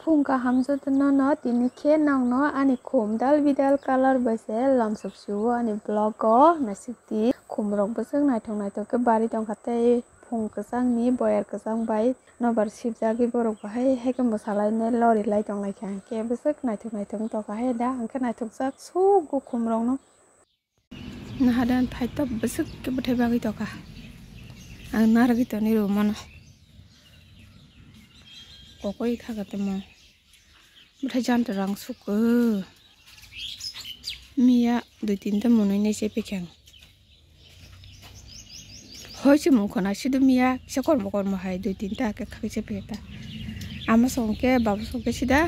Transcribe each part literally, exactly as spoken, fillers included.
Phung kaham jotono no tini khe nokno ani khum dal bidal colour bai se lamsok sio ani vlog o naisik di. Khum rok bwswk naithok naithok khe bari tongkha tei phung kwchang ni boyar kwchang bai nobar sibjagwi borok bo hai hai khe mwsalainai lori lai tonglaikha, hwnkhe bwswk naithok naithok wng tongkha hai da, hwnkhe naithokjak sugo khum rokno. Nahadan phaitop bwswk khe bwthai bagwi tongkha. Ang narwgwi tonwi rw mano. Kokoi kha khe tamo. Bwthai janta rang sukgo. Miya dui tinta mwnwi nai se pekeng. Hoi se mung khona sido miya kisa kormo kormo hai dui tinta khe khakhe se peketa. Ama song khe baba song khe sida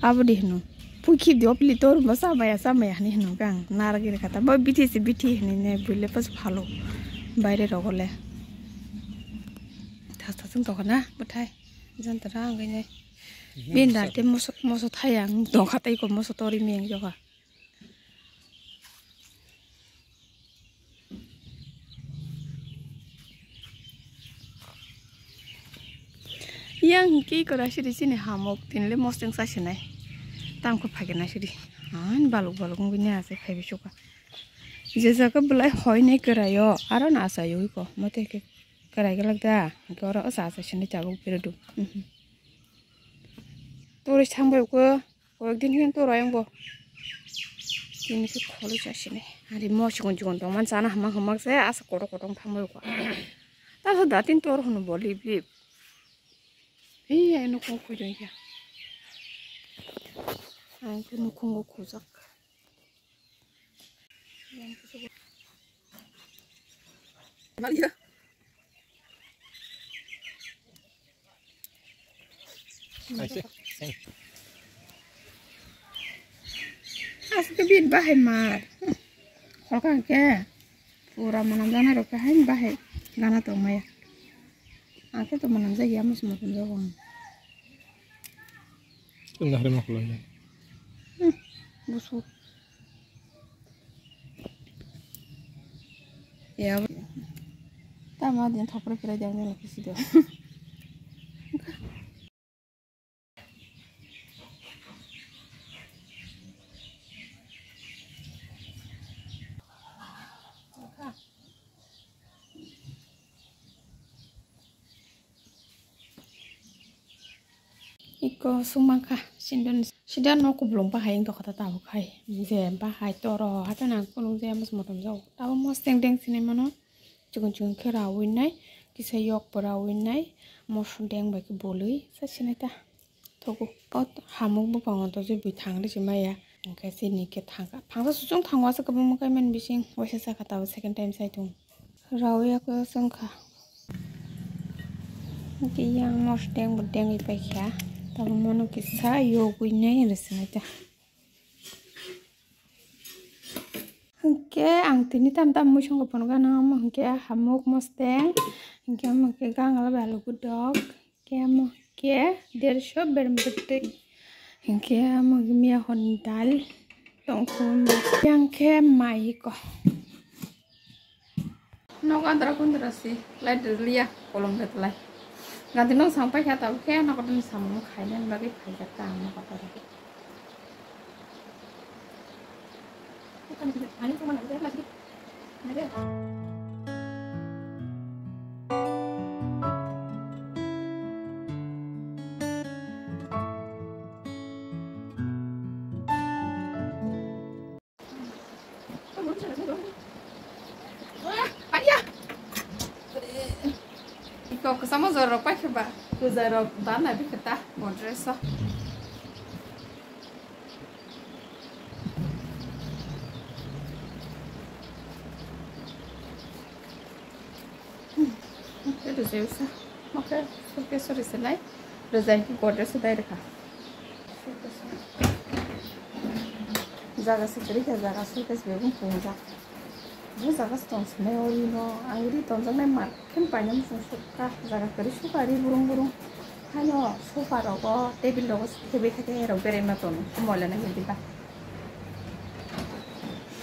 aboni hino. Pui khibdi o pili tor mo samaya samaya hinwi hino khe ang narwgwi rwkha ta. Bo bithi se bithi hinwi ne buile pas phalo baire rogo le. Thas thas wng tongkha na bwthai. Jantara wngwi ne. Bini dal te moso moso thayang tongkha tei ko moso tori meng jokha. Yang hingke iko rasiri chini hamok tinle moseng sasinai. Tamkhe phagena siri. An baluk baluk wngwi ne asai phaibi suka. Je jaga belai hoi ne kwraio aro na achaio iko mote ke kwrai galak da. Hingke oro osa acha sinai tabuk beredu. Mhm. Tori thangbai uko. Koyekdin hiyan to royong bo. Tini khe kholo chasini. Ari mo chikon chikon tong man chana hamang hamang se asa koto koto thangbai ko. Tasa datin tor hono bo lip lip. Hi ai nukhung khujong kya. Ai ke nukhung go khujak. Maria. Asike bit bahai mar. Khorka ke pura manam jana rok ke hain bahai gana tong maya. Angke to manam jaya mus mutum jago. Tengah hari mau keluar. Busu. Ya. Tama din thopre pere jang jang kisi do. Iko sumangkha sindon sida no kublung bahai wng tokha ta tabuk hai je bahai toro hapheno ang kunung je mus motom jago tabuk mosteng deng sinai mano chikon chikon khe rawi nai kisa yok bo rawi nai moso deng bai khe bolwi sa sinai ta. Thogo. O hamuk buphang o to je bui thang rw se maya. Hwnkhe chini khe thangkha. Phangsa suchung thango aswk kwbangma kaiman bising. Waisa chakha tabuk second time chai tongo. Rawi ya khe chwngkha. Hwnkhe yang mos deng bo dengwi paikha. Tabuk mano kisa yogwi nai hinwi swngwi ta. Hwnkhe ang tini tam tam mui songo phunukha nang omo hwnkhe hamuk mosteng, hwnkhe omo hwnkhe gangal bai alu gudok, hwnkhe omo hwnkhe dersho berem bwtwi, hwnkhe omo hwnkhe miya hwn dal tongkhu, hwnkhe mai iko. Nogo andra kundra si light rwliya kolom betlai. Ganti nok sang paikha tabukhe nogo tini samung khainani bagwi phaijak ta ang nogo toro. Iko kwchama jora rok paikhe ba. Kwcharo bana bikhe ta bo dress o. Rwjai usa. Mokhe suitcase o rwsinai. Rwjai hwnkhe Godrej o dai rwkha. Jaga se kwrwi kha, jaga suitcase bebung pungjak. Bo jaga se tong sinai o rino. Ang ri tonjaknai mar khe paina muchung sukha. Jaga kwrwi sukha ri burung burung. Haino sofa rogo, table rogo se thebwi kha khe rok berai ma tono. Moila nai hwnkhe ba.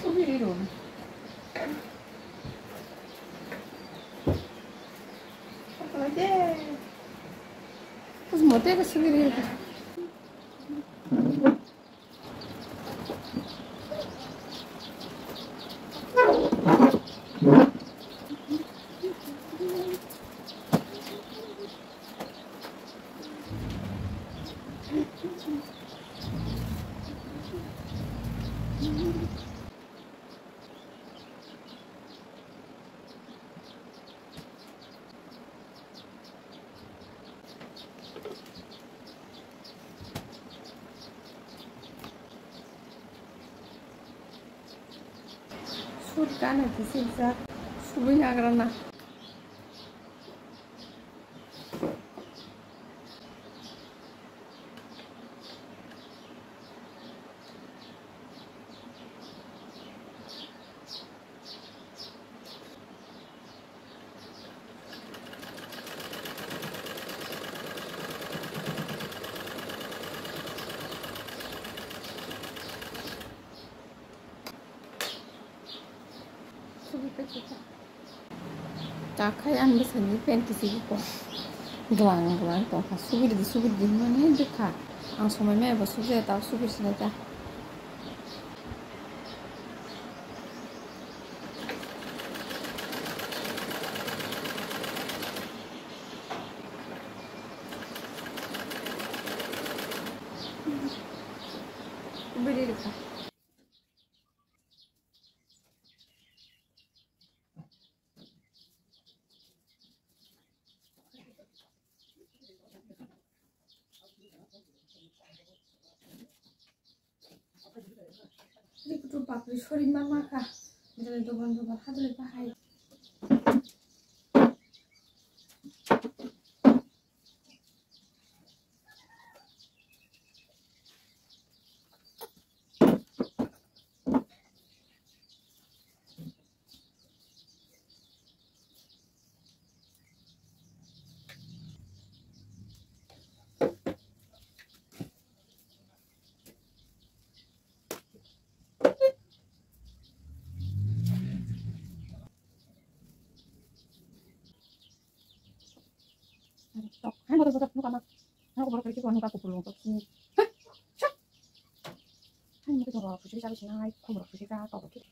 Subi ri rw. Mote ke sugiri. Sut gana kisi jak, subui nagrana. Takhai ang bwsani pant kisi ko glang glang tongkha, subidi subidi hinmani dukha. Ang somai maya bo subjaya, tao subidi sinai ta. Bidi dukha. Rikutru papri sori mama ka. Dole doban doban hadole bahai. Hai, bodoh, bodoh, nuka ma. Aku baru kerja kau nuka kupulung kau sini. Hah? Shut. Hai, mungkin coba aku cerita di sini, hai, aku baru cerita, kau oke.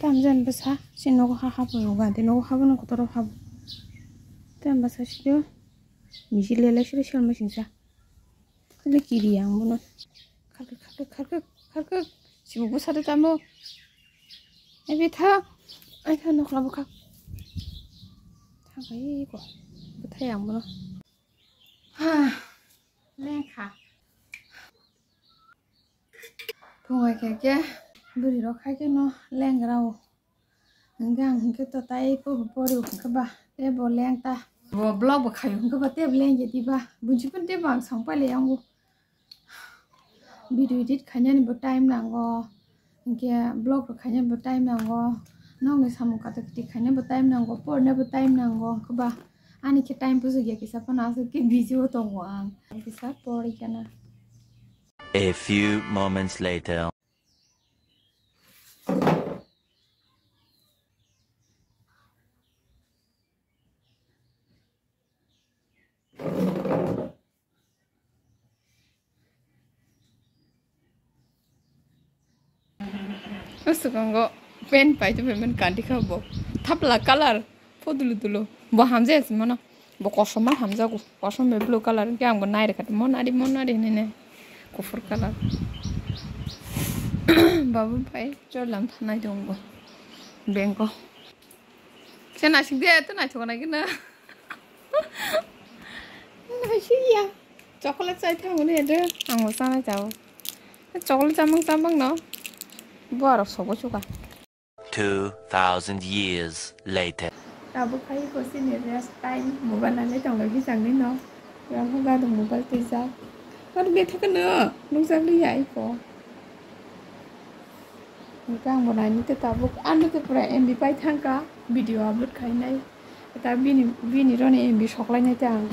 Tamjani bwsa se nogo ha habu, nogo ante nogo habu no kotor habu. Tam bwsa sido misi lele siri sal machine sa. Tele kiri ang bono. Kharkuk, kharkuk, kharkuk, kharkuk. Sibo bwsa de tamo. Ebe tha. Ai tha nokla bwkha. Thabai ko. Bwthai ang bono. Ha. Lengkha. Phungai khe khe bwrwi rok khai khe no lengra o. Hwnkhe ang hwnkhe to tai pobo pori hwnkhe ba tebo leng ta. Bo vlog bo khaio hwnkhe ba tebo leng ya diba. Bunsi pun tebo ang song pailai yango. Video edit khainani bo time nango. Hwnkhe vlog rok khainani bo time nango. Nokni samung katakti khainani bo time nango. Porina bo time nango. Hwnkhe ba ani khe time pusu ya kisa phano aswk khe busy o tongo ang. Kisa pori kana. A few moments later. O swkango pen pai tongmani kandi kha bo. Thapla colour pho dulu dulu. Bo hamjaya se mano. Bo kosom ma hamjago. Kosom bai blue colour. Hwnkhe ang bo nai rwkha. Mo nadi, mo nadi hinui nai. Kuphur colour. Babu bai chorlam thanai tongo. Bengko. Se naisik de, eto naithok nai gana. Naisik ya. Chocolate chai thang hwnwi ede, ang bo chanai chao. Chocolate chamang chamang no. Bo aro sobo chuka. Two thousand years later. Tabuk khai ko chini rest time, mobile nailai tonglaio hisangni no. Yang hwnba do mobile twijak. Kar betha kano nukjak liya iko. Hwnkhe ang bo nainai tei tabuk, ano tei pura M B pai thangkha video upload khainai. Ta bini, bini roni M B soklainai tei ang.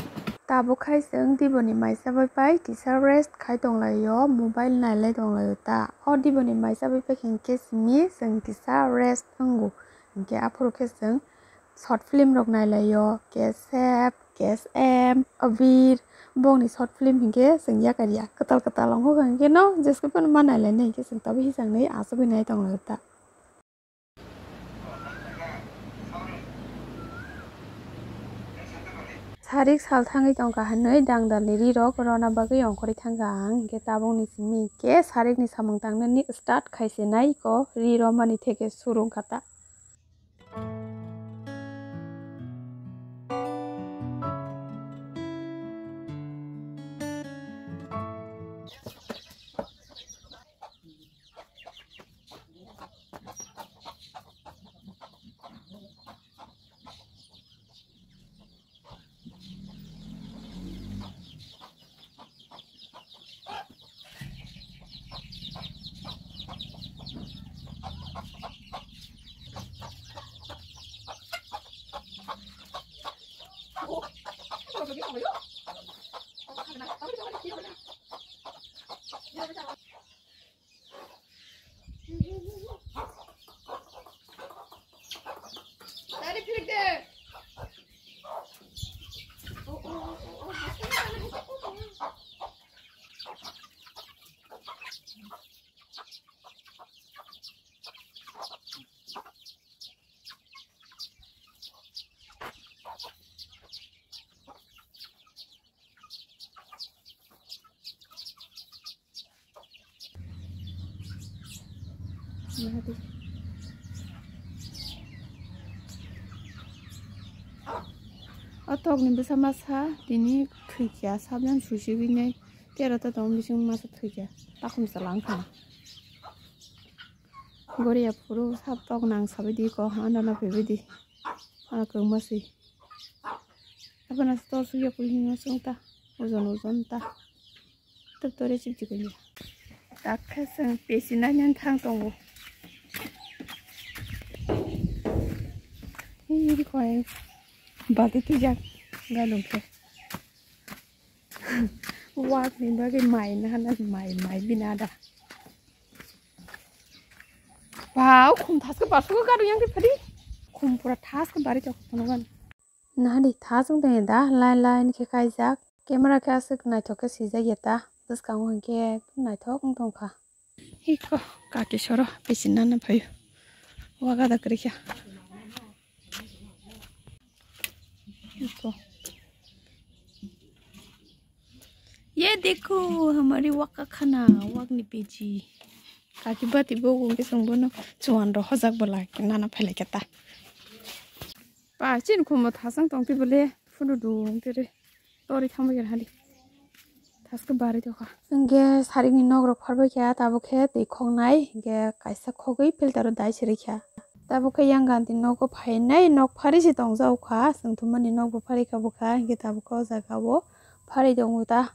Tabuk khai chwng Diboni maisa bai pai kisa rest khai tonglaio, mobile nailai tonglaio ta. O Diboni maisa bai pai hinkhe simi chwng kisa rest wngo. Hinkhe aphuru khe chwng short film rok nailaio, K S F, K S M, Abir, bongni short film hinkhe chwng yakarya. Kwtal kwtal ongkha hinkhe no jeske phano ma nailainai hinkhe chwng tabuk hisangni achugwi nai tonglaio ta. Sarik sal thangwi tongkha hwnwi dangdalni rirok rwna bagwi ongkhorwi thangkha ang, hinkhe tabukni simi hinkhe sarikni samung tangnani start khai se nai ko ri romani theke suru wngkha ta. O tokni bwsa masa tini thwikya, sabjani susigwi nai tero to tong bising masa thwikya, takhum chwla wngkha. Goriya phuru sab tok nang sabaidi ko, ano no phabaidi, ano kwngma si. Abono store sugya pui hinwi sung ta, ojon ojon ta. Tok tore chip chip ya. Dakhe chwng pesi nainani thang tongo. Hiri koi balti twijak galung khe. Wak ni bagwi mai nahana mai mai bina da. Wow, khum thaske barsugo gadu yang phadi. Khum pura thaske bari chok phano gan. Nahadi thasung tong da line line khe kaijak. Camera khe aswk naithok khe swijak ya ta. Bwskango hinkhe naithok wng tongkha. Iko kaki soro pesi nana phaio. Waga da kwrwikha. Iko. Ye dekho, hamari waka khana, wakni peji. Kaki bati bogo hwnkhe chwng bono chuan rok hojak bwla nana phailaikha ta. Ba, chini khumbo thasang tongtwi bole, phunu dung tere. Tori thangbai kha hali. Thaske barwi tokha. Hwnkhe sarikni nok rok pharbai kha, tabuk khe twi khoknai, hwnkhe kaisa khogwi filter o dai sirikha. Tabuk khe yang ganti nogo phainai, nok phari se tongjago kha, chwng thumani nokbo phari kha bwkha, hwnkhe tabuk khe o jaga o pharwi tongo ta.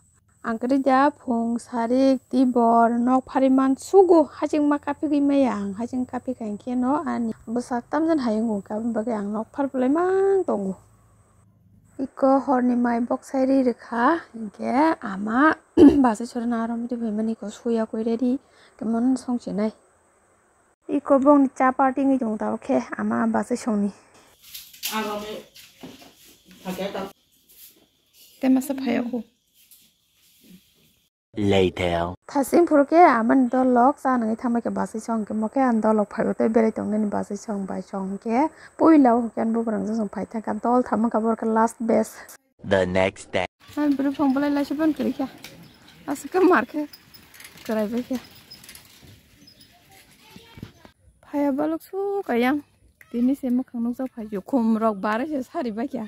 Ang kwrwi da phung sarik tibor nok phari man sugo, hachingma kaphigwi maya ang, haching kaphikha hwnkhe no ani bwsak tamjani hayung wngkha, aboni bagwi ang nok phar bolai mang tongo. Iko horni mai boksai ri rwkha, hinkhe ama bachai chorano aro muitu phaimani iko suya koi ready khe mon songchinai. Iko bongni cha party wngwi tongo tabuk khe ama bachai songni. Te masa phai o. Later. Thasing phuru khe amani dolok cha nangwi thangbai khe bachai song khe mo khe ang dolok phaibo tei berai tongnani bachai song bai song khe puila o khe ani bugrang jong phai thangkha dol thangma khe borok khe last base. The next day. Hai bwrwi phang bolai laisa ban kwrwi kha aswk khe mar khe kwrai bai khe phaiya balok su kayang tini se mwkhang nukjak phai khum rok barai se sari bai kha.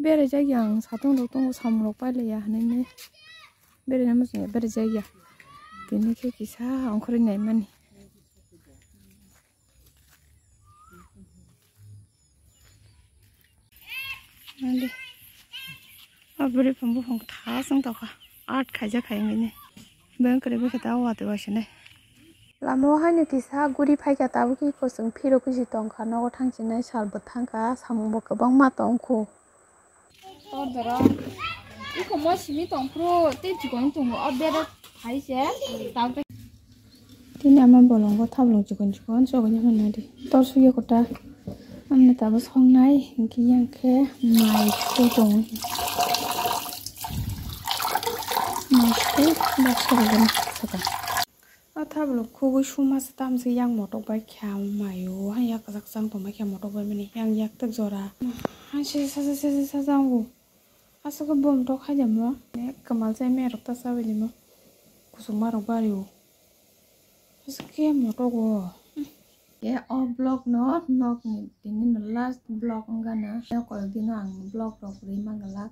Berai jak ya ang satung rok tongo samung rok pailai ya hinui berai nai muchung ya berai jak ya tini khe kisa ongkhorwi nai mani. Bwrwi phang buphang thasung tokha. Art khaijak hai wngwi ni. Beng kwrwi bwkhe ta watwi waisane. Lama o haino kisa guri phaikha, tabuk khe kusung phirok kisi tongkha, nogo thangchinai salbo thangkha, samungbo kwbangma tongkhu. Tor doro. Iko mo simi tongphuru tei chikon tongo, o bero hai se. Tabuk. Tini ama bolongo thablong chikon chikon chogwi nang nadi. Tor suya kota. Amne tabo songnai, hinkhe yang khe mai sui tongo. Mai sui baksa rwgwno sakha. O thablong khugwi suma se tamse yang motok bai khe amo maio. Hai yak kwchak kwchang tongbai khe motok bai mani yang yak tak jora. Hai se sa sa sa sa sa jango. Aswk khe bom tok hai jamo. Kwmal chai merok ta chabai jamo. Kusukma rok bario. Aswk khe motogo. Khe o vlog no nokni tini no last vlog wngkha na. Khe koyok dino ang vlog rok rwi manglak.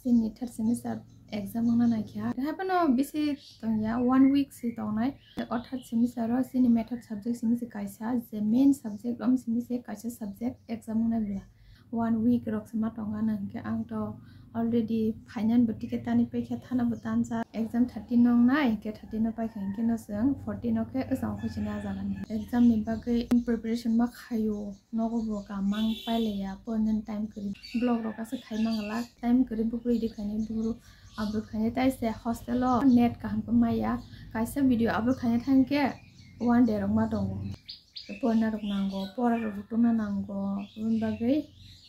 Chini third semester exam wngna naikha. Haphano bisi tongya, one week si tongnai. O third semester o chini method subject simi se kaisa, je main subject om simi se kaisa subject exam wngnai bwla. One week rok se ma tongo ano, hinkhe ang to already final bo ticket tani paikha, thana bo tansa. Exam thirteen no wngnai, hinkhe thirteen no paikha, hinkhe no chwng fourteen no khe wsang khuisina ah jagani. Exam ni bagwi preparation ma khaio, nogo bo kamang pailaiya, pornani time kwrwi. Vlog rok aswk khai manglak, time kwrwi buphuru edit khainai, buphuru upload khainai, tai se hostel o net kaham khe maya. Kaisa video upload khaina thangkhe one day rok ma tongo. Porna rok nango, pora rok rutuna nango, aboni bagwi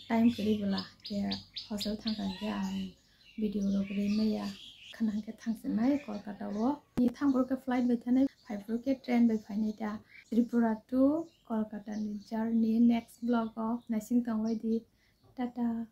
time kwrwi bwla khe hostel thangkha hinkhe ang video rok rwi maya. Khana hinkhe thangsinai Kolkata o. Ni thangphuru khe flight bai thanai, phaiphuru khe train bai phainai ta. Tripura to Kolkata ni journey next vlog o naising tongbai di. Tata.